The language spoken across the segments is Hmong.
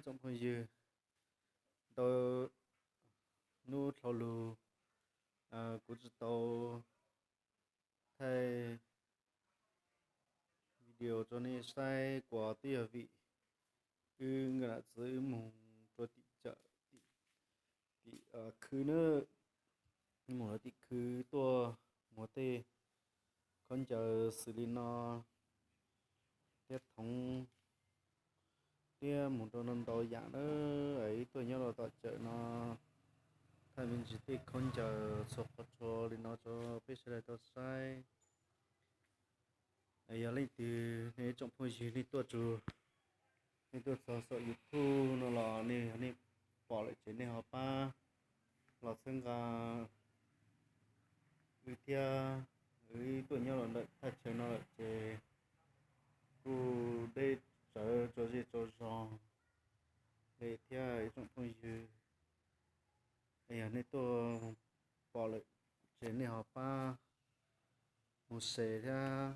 Tsoom phooj ywg, ntau hnub dhau los kuv tsis tau thaij video rau nej saib, kuas twb yog vim wb nkawm nam txiv wb mus rau tim chawm, tim khw na, mus rau tim khw tuaj muag tej khaub ncaws xws li no thiab thoov, thiab mus rau ntau ntau yam na. Wb tuaj nyob rau tom chawm no, thaij me ntsis tej khaub ncaws txhua qhov txhua li no rau peb sawv daws tau saib. Yog leej twg nej ib tsoom phooj ywg nej tuaj txog, nej tuaj txog saum YouTube no los nej, yog nej pom lawm ces nej ho pab los txhawb nqa wb thiab. Wb tuaj nyob los ntawm thaj chaw no lawm ces kuj deb tsawv tso zej tso zog li thiab ib tsoom phooj ywg. Yog nej tuaj pom lawm ces nej ho pab mus share thiab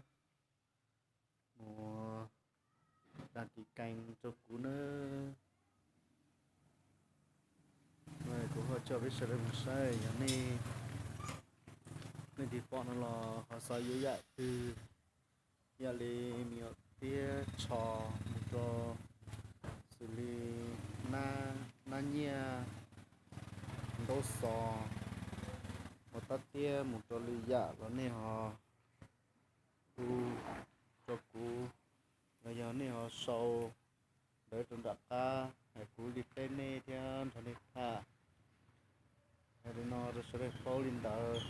mus đăng ký kênh rau kuv nawb. Kuv ho coj peb sawv daws mus saib, yog nej, nej twb pom no los ho xav yuav yam twg, yam li me nyuam tiab tsho mus rau xws li nab, nab nyiaj, ntaub xov, ua tab tiab mus rau lwm yam los nej ho hu rau kuv, los yog nej ho sau ntawv rau nram qab, kuv li teb nej thiab nrog nej tham. Hais li no rau sawv daws paub li ntawd.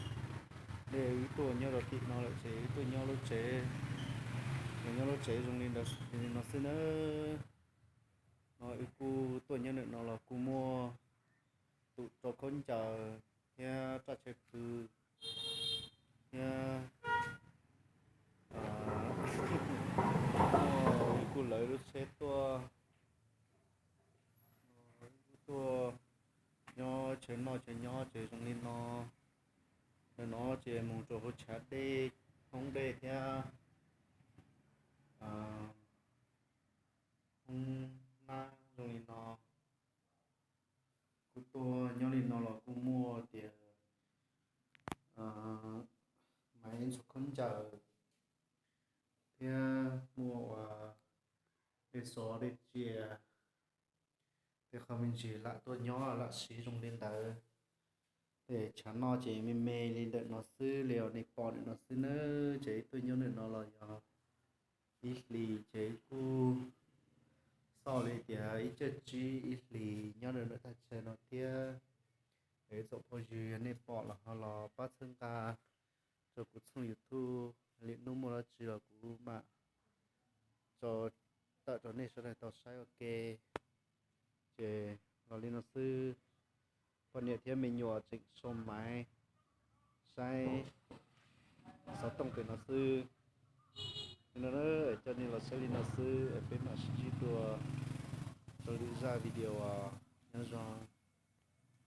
Dej wb tuaj nyob rau tim no lawm ces wb tuaj nyob lub tsev, nyob lub tsev zoo li ntawd li no xwb nawb. No wb kuj tuaj nyob ntawm no los kuj muaj tus rau khaub ncaws thiab raj chaw pw thiab wb kuj lawv lub tsheb tuaj, wb kuj tuaj nyob chaw noj chaw nyob ces zoo li no. Ntawm no ces mus rau hauv chav dej, hoob dej thiab hoob nab zoo li no. Kuj tuaj nyob li no los kuj muaj tias maiv ntxhua khaub ncaws thiab muaj ua dej xov dej tsias, tej qhov me ntsis lam tuaj nyob lam siv zoo li ntawd. Tej chav noj ces me me li ntawm no xwb li uas nej pom ntawm no xwb nawb. Ces wb tuaj nyob ntawm no los yog ib hlis ces kuj xauj li tias ib tsawg tsib ib hlis nyob ntawm thaj chaw no thiab. Es tsoom phooj ywg yog nej pom los ho los pab txhawb nqa rau kuv tshooj YouTube, li hnub muaj dab tsi los kuv mam tso tawm rau nej sawv daws tau saib ua ke. Ces los li no xwb, poj niam thiab me nyuam tseem sau maiv saib xov tooj pem no xwb. Li no, coj nej los saib li no xwb, peb mam sib ntsib dua rau lwm zaj video os. Nyob zoo.